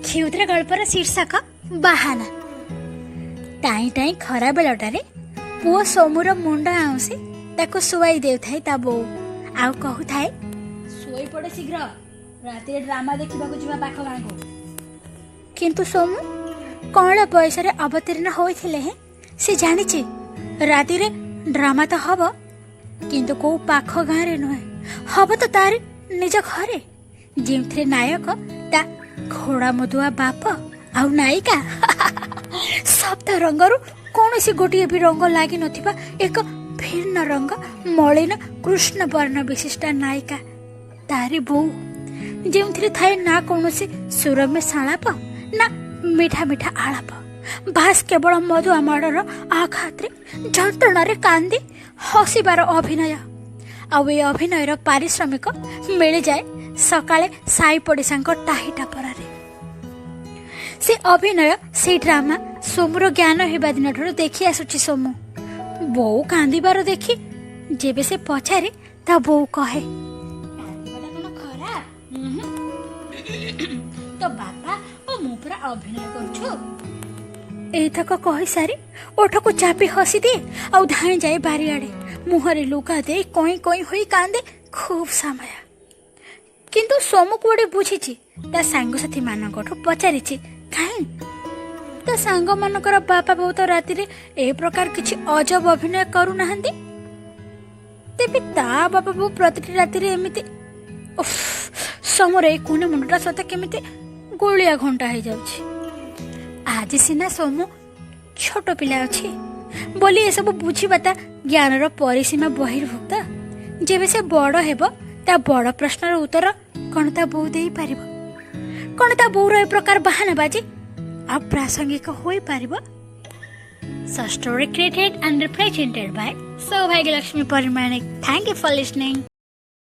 କ୍ଷୁଦ୍ର ଗଳ୍ପର ଶୀର୍ଷକ ବାହାନା। ଟାଇଁ ଟାଇଁ ଖରା ବେଳଟାରେ ପୁଅ ସୋମୁର ମୁଣ୍ଡ ଆଉଁସି ତାକୁ ଶୁଆଇ ଦେଉଥାଏ ତା ବୋଉ ଆଉ କହୁଥାଏ, ଶୋଇପଡ଼େ ଶୀଘ୍ର, ରାତିରେ ଡ୍ରାମା ଦେଖିବାକୁ ଯିବା ପାଖ ଗାଁକୁ। କିନ୍ତୁ ସୋମୁ କଅଁଳ ବୟସରେ ଅବତୀର୍ଣ୍ଣ ହୋଇଥିଲେ ହେଁ ସେ ଜାଣିଛି ରାତିରେ ଡ୍ରାମା ତ ହବ, କିନ୍ତୁ କୋଉ ପାଖ ଗାଁରେ ନୁହେଁ, ହବ ତ ତାରି ନିଜ ଘରେ, ଯେଉଁଥିରେ ନାୟକ ତା ଘୋଡ଼ା ମଦୁଆ ବାପ ଆଉ ନାୟିକା ସପ୍ତ ରଙ୍ଗରୁ କୌଣସି ଗୋଟିଏ ବି ରଙ୍ଗ ଲାଗିନଥିବା ଏକ ଭିନ୍ନ ରଙ୍ଗ ମଳିନ କୃଷ୍ଣ ବର୍ଣ୍ଣ ବିଶିଷ୍ଟ ନାୟିକା ତାରି ବୋଉ, ଯେଉଁଥିରେ ଥାଏ ନା କୌଣସି ସୁରମ୍ୟ ସଂଳାପ ନା ମିଠା ମିଠା ଆଳାପ, ବାସ୍ କେବଳ ମଦୁଆ ମାଡ଼ର ଆଘାତରେ ଯନ୍ତ୍ରଣାରେ କାନ୍ଦି ହସିବାର ଅଭିନୟ। ଆଉ ଏ ଅଭିନୟର ପାରିଶ୍ରମିକ ମିଳିଯାଏ ସକାଳେ ସାଇ ପଡ଼ିଶାଙ୍କ ଟାହି ଟାପରାରେ। ସେ ଅଭିନୟ, ସେଇ ଡ୍ରାମା ସୋମୁର ଜ୍ଞାନ ହେବା ଦିନଠାରୁ ଦେଖି ଆସୁଛି ସୋମୁ। ବୋଉ କାନ୍ଦିବାର ଦେଖି ଯେବେ ସେ ପଚାରେ, ତା ବୋଉ କହେ, କାନ୍ଦିବାଟା କଣ ଖରାପ? ତୋ ବାପା ଓ ମୁଁ ପୁରା ଅଭିନୟ କରୁଛୁ। ଏଇତକ କହିସାରି ଓଠକୁ ଚାପି ହସିଦିଏ ଆଉ ଧାଇଁ ଯାଏ ବାରିଆଡ଼େ। ମୁହଁରେ ଲୁଗା ଦେଇ କଇଁ କଇଁ ହୋଇ କାନ୍ଦେ ଖୁବ୍ ସମୟ। କିନ୍ତୁ ସୋମୁ କୁଆଡ଼େ ବୁଝିଛି? ତା ସାଙ୍ଗସାଥି ମାନଙ୍କଠୁ ପଚାରିଛି। କାହିଁ, ତା ସାଙ୍ଗମାନଙ୍କର ବାପା ବୋଉ ତ ରାତିରେ ଏ ପ୍ରକାର କିଛି ଅଜବ ଅଭିନୟ କରୁନାହାନ୍ତି। ତେବେ ତା ବାପା ବୋଉ ପ୍ରତିଟି ରାତିରେ ଏମିତି? ଉଫ୍, ସୋମୁର ଏଇ କୁନି ମୁଣ୍ଡଟା ସତେ କେମିତି ଗୋଳିଆ ଘଣ୍ଟା ହେଇଯାଉଛି। ଆଜି ସିନା ସୋମୁ ଛୋଟ ପିଲା ଅଛି ବୋଲି ଏସବୁ ବୁଝିବା ତା ଜ୍ଞାନର ପରିସୀମା ବହିର୍ଭୁକ୍ତ। ଯେବେ ସେ ବଡ଼ ହେବ, ତା ବଡ଼ ପ୍ରଶ୍ନର ଉତ୍ତର କଣ ତା ବୋଉ ଦେଇପାରିବ? କଣ ତା ବୋଉର ଏ ପ୍ରକାର ବାହାନାବାଜି ଆଉ ପ୍ରାସଙ୍ଗିକ ହୋଇପାରିବ? So story created and represented by Saubhagya Lakshmi Paramanik. Thank you for listening.